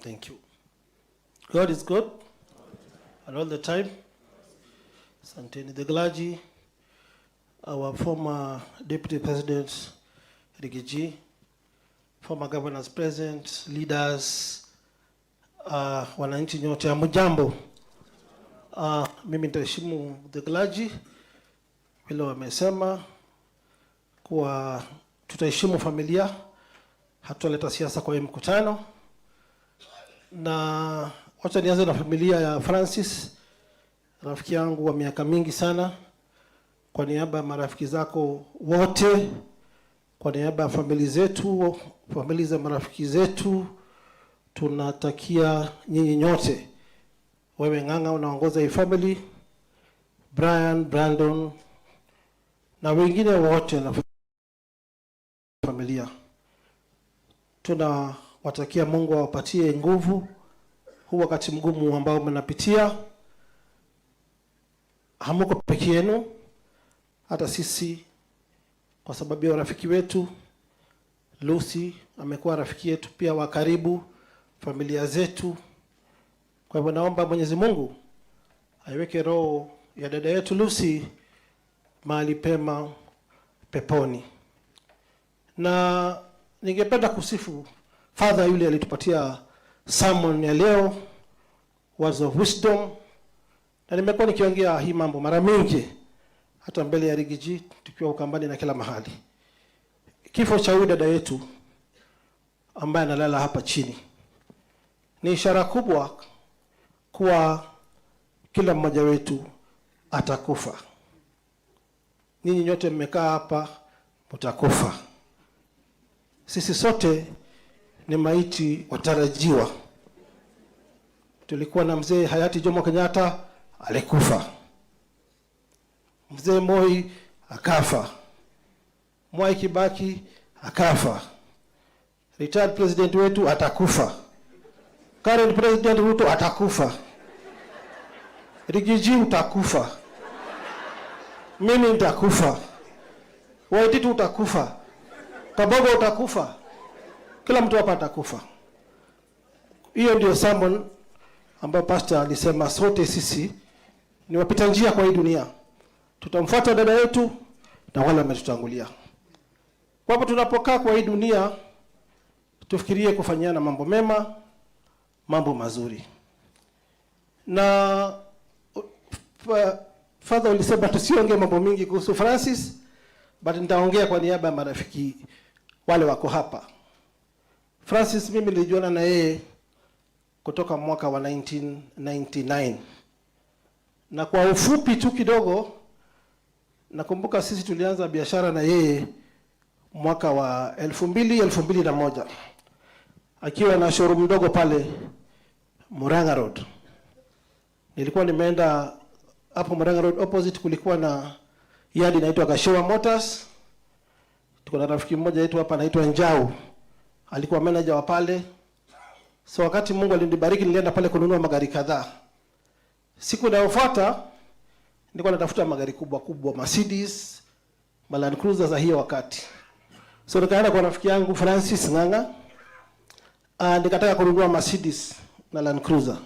Thank you. God is good and all the time. Asanteni. The Glaji, our former Deputy President Riggy G, former governors present, leaders, wananchi nyote, hamjambo. Mimi nitaheshimu the Glaji vile wamesema kuwa tutaheshimu familia, hatutaleta siasa kwa hii mkutano. Na wacha nianze na familia ya Francis, rafiki yangu wa miaka mingi sana. Kwa niaba ya marafiki zako wote, kwa niaba ya familia zetu, familia za marafiki zetu, tunatakia nyinyi nyote, wewe Ng'ang'a unaongoza hii family, Brian, Brandon na wengine wote na familia, tunawatakia Mungu awapatie nguvu huu wakati mgumu ambao mnapitia. Hamuko peke yenu, hata sisi kwa sababu ya urafiki wetu. Lucy amekuwa rafiki yetu pia wa karibu, familia zetu. Kwa hivyo naomba Mwenyezi Mungu aiweke roho ya dada yetu Lucy mahali pema peponi. Na ningependa kusifu father yule alitupatia sermon ya leo, words of wisdom, na nimekuwa nikiongea hii mambo mara mingi hata mbele ya Riggy G tukiwa Ukambani na kila mahali. Kifo cha huyu dada yetu ambaye analala hapa chini ni ishara kubwa kuwa kila mmoja wetu atakufa. Nyinyi nyote mmekaa hapa, mtakufa. Sisi sote ni maiti watarajiwa. Tulikuwa na mzee hayati Jomo Kenyatta alikufa, mzee Moi akafa, Mwai Kibaki akafa, retired president wetu atakufa, current president Ruto atakufa, Riggy G utakufa, mimi nitakufa, Waititu utakufa, Kabogo utakufa, kila mtu hapa atakufa. Hiyo ndio sermon ambayo pastor alisema sote sisi ni wapita njia kwa hii dunia, tutamfuata dada yetu na wale wametutangulia. Kwa hivyo tunapokaa kwa hii dunia tufikirie kufanyiana mambo mema, mambo mazuri. Na Father ulisema tusiongee mambo mingi kuhusu Francis, but nitaongea kwa niaba ya marafiki wale wako hapa. Francis mimi nilijuana na yeye kutoka mwaka wa 1999 na kwa ufupi tu kidogo, nakumbuka sisi tulianza biashara na yeye mwaka wa 2000, 2001, akiwa na showroom ndogo pale Murang'a Road. Nilikuwa nimeenda hapo Murang'a Road opposite, kulikuwa na yard inaitwa Kashowa Motors. Tuko na rafiki mmoja yetu hapa anaitwa Njau, alikuwa manager wa pale. So wakati Mungu alinibariki, nilienda pale kununua magari kadhaa. Siku inayofuata nilikuwa natafuta magari kubwa kubwa, Mercedes, Land Cruiser za hiyo wakati. So nikaenda kwa rafiki yangu Francis Ng'ang'a. Nikataka kununua Mercedes na Land Cruiser.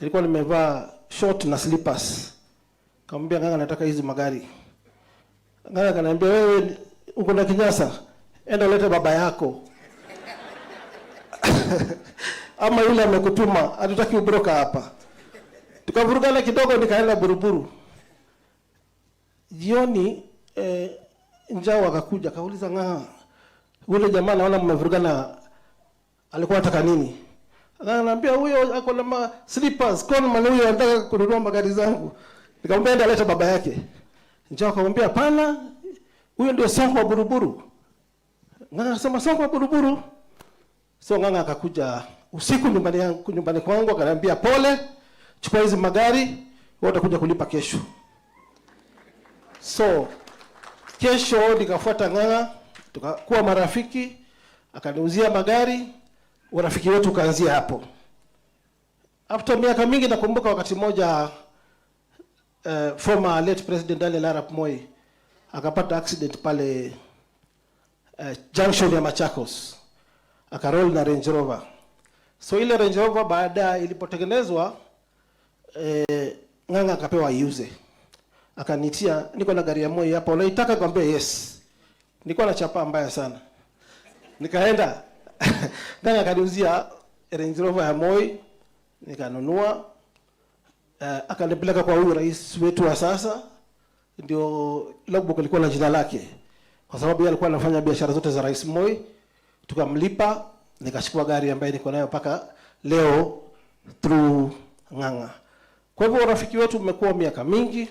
Nilikuwa nimevaa short na slippers. Kamwambia Ng'ang'a, nataka hizi magari. Ng'ang'a akaniambia, wewe uko na kinyasa, enda ulete baba yako ama yule amekutuma, hatutaki ubroka hapa. Tukavurugana kidogo, nikaenda Buruburu. Jioni Njau akakuja akauliza, Ng'ang'a, yule jamaa naona mmevurugana, alikuwa anataka nini? Akaniambia huyo ako na ma slippers, conman huyo anataka kununua magari zangu. Nikamwambia enda leta baba yake. Njau akamwambia hapana, huyo ndio Sonko wa Buruburu. Ng'ang'a akasema Sonko wa Buruburu. So Ng'ang'a akakuja usiku nyumbani yangu, nyumbani kwangu akaniambia pole, chukua hizi magari, wewe utakuja kulipa kesho. So kesho nikafuata Ng'ang'a, tukakuwa marafiki, akaniuzia magari, urafiki wetu ukaanzia hapo. After miaka mingi nakumbuka wakati mmoja former late President Daniel Arap Moi akapata accident pale junction ya Machakos, akaroll na Range Rover. So ile Range Rover baada ilipotengenezwa, Ng'ang'a akapewa iuze. Akaniitia, "Niko na gari ya Moi hapa, unaitaka?" Nikamwambia, "Yes." Nilikuwa na chapa mbaya sana. Nikaenda, Ng'ang'a akaniuzia Range Rover ya Moi, nikanunua. Akanipeleka kwa huyu rais wetu wa sasa, ndio logbook ilikuwa na jina lake, kwa sababu yeye alikuwa anafanya biashara zote za Rais Moi. Tukamlipa, nikachukua gari ambayo niko nayo mpaka leo through Ng'ang'a. Kwa hivyo urafiki wetu umekuwa miaka mingi.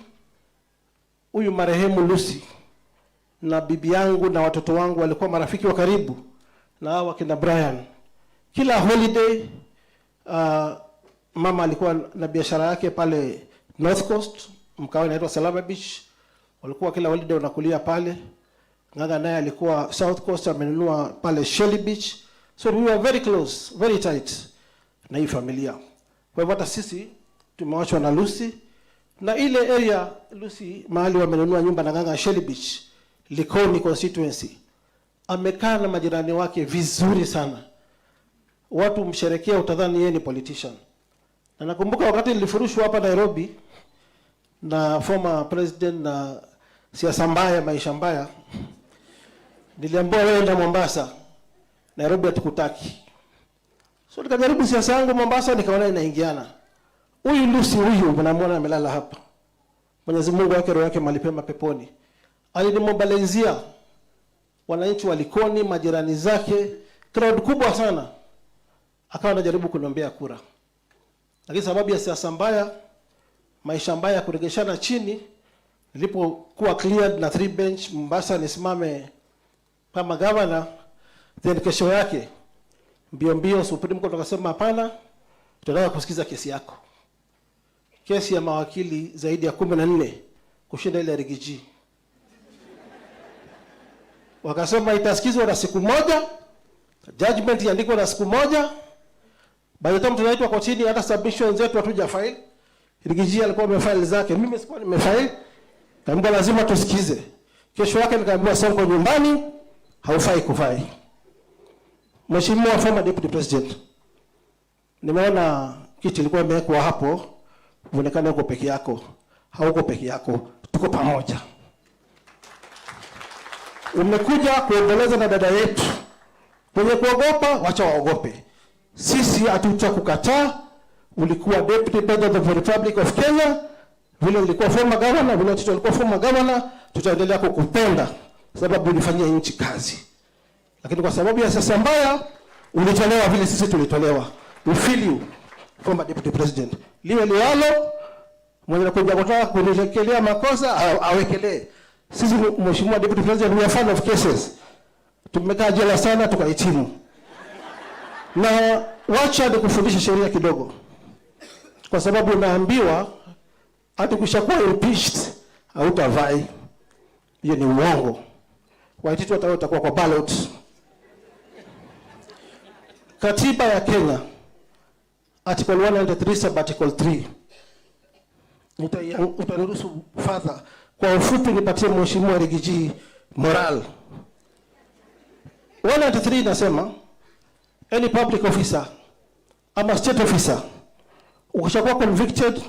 Huyu marehemu Lucy na bibi yangu na watoto wangu walikuwa marafiki wa karibu na hao wakina Brian. Kila holiday, mama alikuwa na biashara yake pale North Coast, mkawa inaitwa Salama Beach. Walikuwa kila holiday wanakulia pale. Ng'ang'a naye alikuwa South Coast, amenunua pale Shelly Beach. So we were very close, very tight na hii familia. Kwa hivyo hata sisi tumewachwa na Lucy na ile area Lucy mahali wamenunua nyumba na Ng'ang'a, Shelly Beach, Likoni constituency. Amekaa na majirani wake vizuri sana. Watu msherekea, utadhani yeye ni politician. Na nakumbuka wakati nilifurushwa hapa Nairobi na former president na siasa mbaya, maisha mbaya, niliambiwa, "Wewe enda Mombasa, Nairobi hatukutaki." So nikajaribu siasa yangu Mombasa, nikaona inaingiana. Huyu Lucy huyu mnamwona amelala hapa, Mwenyezi Mungu aweke roho yake mahali pema peponi. Alinimobilizia wananchi wa Likoni, majirani zake, crowd kubwa sana, akawa anajaribu kuniombea kura, lakini sababu ya siasa mbaya, maisha mbaya ya kuregeshana chini, nilipokuwa cleared na three bench Mombasa nisimame kama governor, then kesho yake mbio mbio Supreme Court wakasema, "Hapana, tunataka kusikiza kesi yako." Kesi ya mawakili zaidi ya 14 kushinda ile ya Riggy G. Wakasema itasikizwa na siku moja, judgment iandikwe na siku moja. By the time tunaitwa kotini, hata submission zetu hatuja file. Riggy G alikuwa amefile zake, mimi sikuwa nimefile. Kaambiwa lazima tusikize. Kesho yake nikaambiwa, "Sonko nyumbani, haufai kuvie." Mheshimiwa former Deputy President, nimeona kiti ilikuwa imewekwa hapo, uonekane uko peke yako. Hauko peke yako, tuko pamoja. Umekuja kuomboleza na dada yetu. Wenye kuogopa wacha waogope. Sisi hatutakukataa. Ulikuwa Deputy President of the Republic of Kenya, vile ulikuwa former governor, vile Tito alikuwa former governor, tutaendelea kukupenda sababu ulifanyia nchi kazi, lakini kwa sababu ya siasa mbaya ulitolewa vile sisi tulitolewa. We feel you, former Deputy President. Liwe liwalo, mwenye kuja kutaka kuniwekelea makosa awekelee. Sisi, Mheshimiwa Deputy President, we are fan of cases. Tumekaa jela sana tukahitimu. Na wacha nikufundishe sheria kidogo, kwa sababu unaambiwa hata ukishakuwa impeached hautavie. Hiyo ni uongo. Waititu hata wewe utakuwa kwa ballot. Katiba ya Kenya, Article 193 sub article 3. Utaniruhusu father, kwa ufupi nipatie Mheshimiwa Riggy G moral. 193 inasema any public officer ama state officer ukishakuwa convicted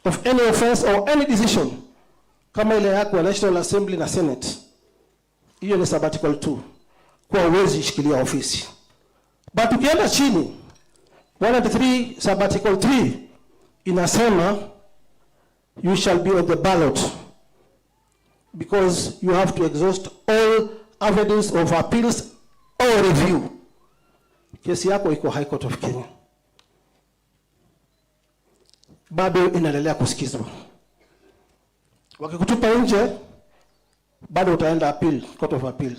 of any offense or any decision kama ile yako ya National Assembly na Senate, hiyo ni sub article 2, kwa uwezi shikilia ofisi. But ukienda chini, 193 sub article 3 inasema you shall be on the ballot because you have to exhaust all avenues of appeals or review. Kesi yako iko High Court of Kenya, bado inaendelea kusikizwa. Wakikutupa nje, bado utaenda appeal, Court of Appeal.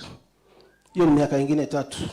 Hiyo ni miaka ingine 3.